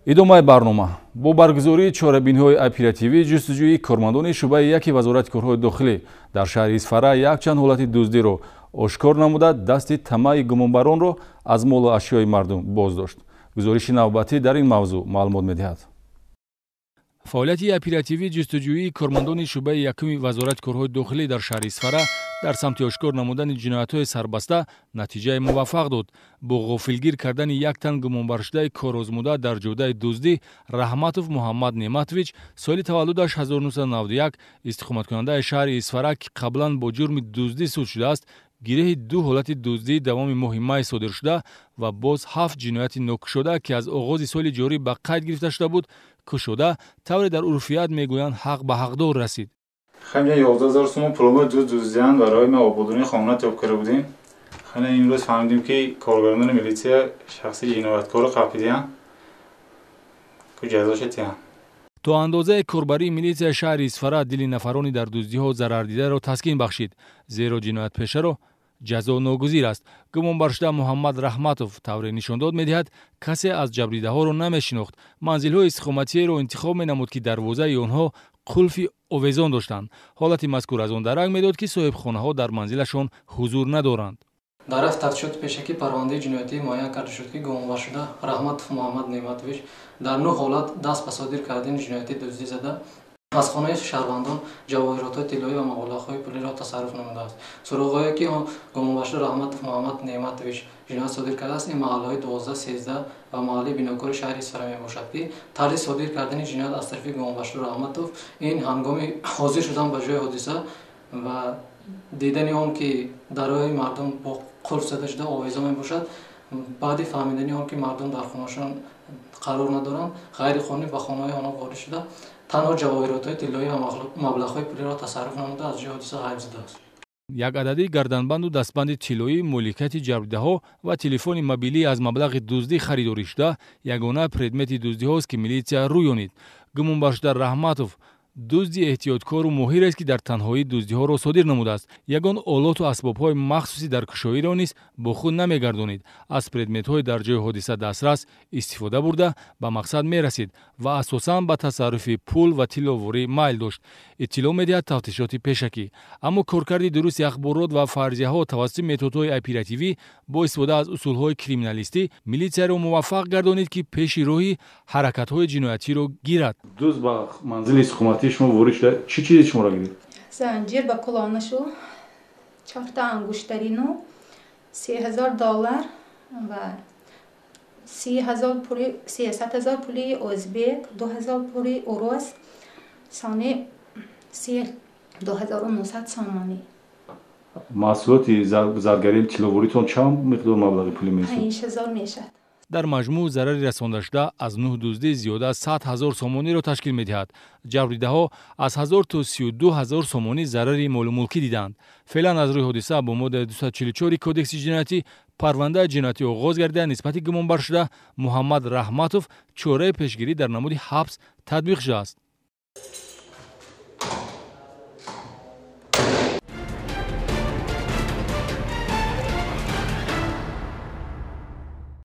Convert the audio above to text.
Идомаи барнома. Бо баргузории чорабиниҳои оперативӣ ҷустуҷӯии кормандони шӯъбаи яки Вазорати корҳои дохилӣ дар шаҳри Исфара якчанд ҳолати дуздиро ошкор намуда, дасти тамаъи гумонбаронро аз молу ашёи мардум боздошт. Гузориши навбатӣ дар ин мавзӯъ маълумот медиҳад. Фаъолияти оперативии ҷустуҷӯии кормандони шӯъбаи якуми Вазорати корҳои дохилӣ дар шаҳри Исфара дар самти ошкор намудани ҷиноятҳои сарбаста натиҷаи муваффақ дод. Бо ғофилгир кардани як тан гумонбаршудаи корозмуда дар ҷодаи дуздӣ, Раҳматов Муҳаммад Неъматович, соли таваллудаш 1991, истиқоматкунандаи шаҳри Исфара, ки қаблан бо ҷурми дуздӣ суд шудааст, гиреҳи ду ҳолати дуздии давоми моҳи май содир шуда ва боз ҳафт ҷинояти нокушода, ки аз оғози соли ҷорӣ ба қайд гирифта шуда буд, кушода, тавре дар урфият мегӯянд, ҳақ ба ҳақдор расид. Хеле 11 000 сомон пулмо дуздидан барои ма ободонии хона тоб карда будем. Хеле имрӯз фаҳмидем, ки коргарони милитсия шахси ҷинояткорро қапидиянд, ки ҷазоша тиҳанд. То андозаи корбарии милитсияи шаҳри Исфара дили нафарони дар дуздиҳо зарардидаро таскин бахшид, зеро ҷиноятпешаро ҷазо ногузир аст. Гумонбаршуда Муҳаммад Раҳматов тавре нишондод медиҳад, касе аз ҷабрдидаҳоро намешинохт, манзилҳои истиқоматиеро интихоб менамуд, ки дарвозаи онҳо қулфи овезон доштанд. Ҳолати мазкур аз он дарак медод, ки соҳибхонаҳо дар манзилашон ҳузур надоранд. Дар рафт тафтишоти пешакӣ парвандаи ҷиноятӣ муайян карда шуд, ки гумонбаршуда Раҳматов Муҳаммад Неъматович дар нӯ ҳолат даст ба содир кардани ҷинояти дуздӣ зада, аз хонаи шаҳрвандон ҷавоҳиротҳои тиллоӣ ва маблағҳои пулиро тасарруф намудааст. Суроғҳое, ки гумонбаршуда Раҳматов Муҳаммад Неъматович ҷиноят содир кардааст, ин маҳаллаҳои 12, 13 ва маҳаллаи Бинокори шаҳри Исфара мебошад, ки тарзи содир кардани ҷиноят аз тарафи гумонбаршуда Раҳматов ин ҳангоми ҳозир шудан ба ҷои ҳодиса ва дидани он, ки дарҳои мардум бо қулф зада шуда, овезон мебошад, баъди фаҳмидани он, ки мардум дар хонаашон қарор надоранд, ғайриқонунӣ ба хонаҳои онҳо ворид шуда, танҳо ҷавоҳиротҳои тиллоӣ ва маблағҳои пулиро тасарруф намуда, аз ҷои ҳодиса ғайб задааст. Як адади гарданбанду дастбанди тиллоӣ моликияти ҷабрдидаҳо ва телефони мобилӣ аз маблағи дуздӣ харидорӣ шуда ягона предмети дуздиҳост, ки милитсия рӯёнид. Гумонбаршуда Раҳматов дузди эҳтиёткору моҳирест, ки дар танҳоӣ дуздиҳоро содир намудааст. Ягон олоту асбобҳои махсуси даркушоиро низ бо худ намегардонид. Аз предметҳои дар ҷои ҳодиса дастрас истифода бурда, ба мақсад мерасид ва асосан ба тасарруфи пул ва тилловорӣ майл дошт, иттилоъ медиҳад тафтишоти пешакӣ. Аммо коркарди дурусти ахборот ва фарзияҳо тавассути методҳои оперативӣ бо истифода аз усулҳои криминалистӣ милитсияро муваффақ гардонид, ки пеши роҳи ҳаракатҳои ҷиноятиро гирад. Дузд ба манзили истиқоматии шумо ворид шуда, чӣ чизе шуморо гирифт? Занҷир ба кулонашу, чорта ангуштарину, 3000 доллар ва 30 000 пули, 300 000 пули ӯзбек, 2000 пули урус, сони 32 900 сомонӣ. Маҳсулоти заргарии тилловоритон чанд миқдор маблағи пулӣ месуд? 5000 мешавад. Дар маҷмӯъ зарари расондашуда аз нӯҳ дуздӣ зиёда аз 100 000 сомониро ташкил медиҳад. Ҷабрдидаҳо аз 1000 то 32 000 сомонӣ зарари молумулкӣ диданд. Феълан аз рӯи ҳодиса бо моддаи 244 Кодекси ҷиноятӣ парвандаи ҷиноятӣ оғоз гардида, нисбати гумонбаршуда Муҳаммад Раҳматов чораи пешгирӣ дар намуди ҳабс татбиқ шудааст.